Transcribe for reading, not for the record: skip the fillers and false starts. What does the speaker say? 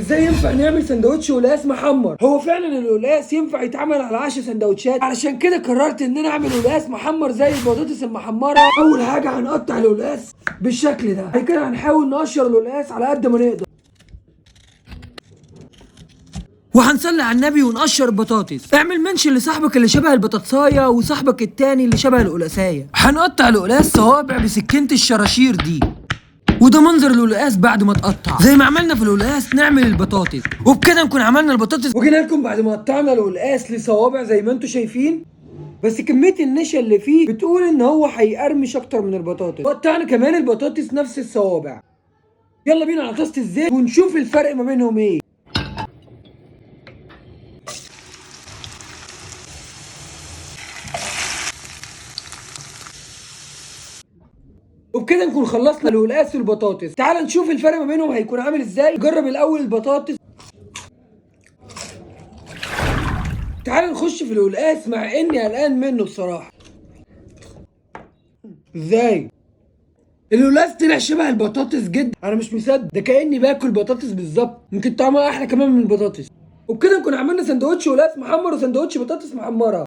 ازاي ينفع نعمل سندوتش قلقاس محمر؟ هو فعلا القلقاس ينفع يتعمل على 10 سندوتشات؟ علشان كده قررت ان انا اعمل قلقاس محمر زي البطاطس المحمره. اول حاجة هنقطع القلقاس بالشكل ده، بعد كده هنحاول نقشر القلقاس على قد ما نقدر، وهنصلي على النبي ونقشر البطاطس. اعمل منشن لصاحبك اللي شبه البطاطسايه وصاحبك التاني اللي شبه القلقاسايه. هنقطع القلقاس صوابع بسكينة الشراشير دي، وده منظر القلقاس بعد ما اتقطع. زي ما عملنا في القلقاس نعمل البطاطس، وبكده نكون عملنا البطاطس. وجينا لكم بعد ما قطعنا القلقاس لصوابع زي ما انتم شايفين، بس كمية النشا اللي فيه بتقول ان هو هيقرمش اكتر من البطاطس. وقطعنا كمان البطاطس نفس الصوابع. يلا بينا على طاسه الزيت ونشوف الفرق ما بينهم ايه. وبكده نكون خلصنا القلقاس والبطاطس. تعال نشوف الفرق ما بينهم هيكون عامل ازاي. جرب الاول البطاطس. تعال نخش في القلقاس، مع اني قلقان منه بصراحة. ازاي القلقاس طلع شبه البطاطس جدا، انا مش مصدق، ده كاني باكل بطاطس بالظبط، يمكن طعمها احلى كمان من البطاطس. وبكده نكون عملنا سندوتش قلقاس محمر وسندوتش بطاطس محمرة.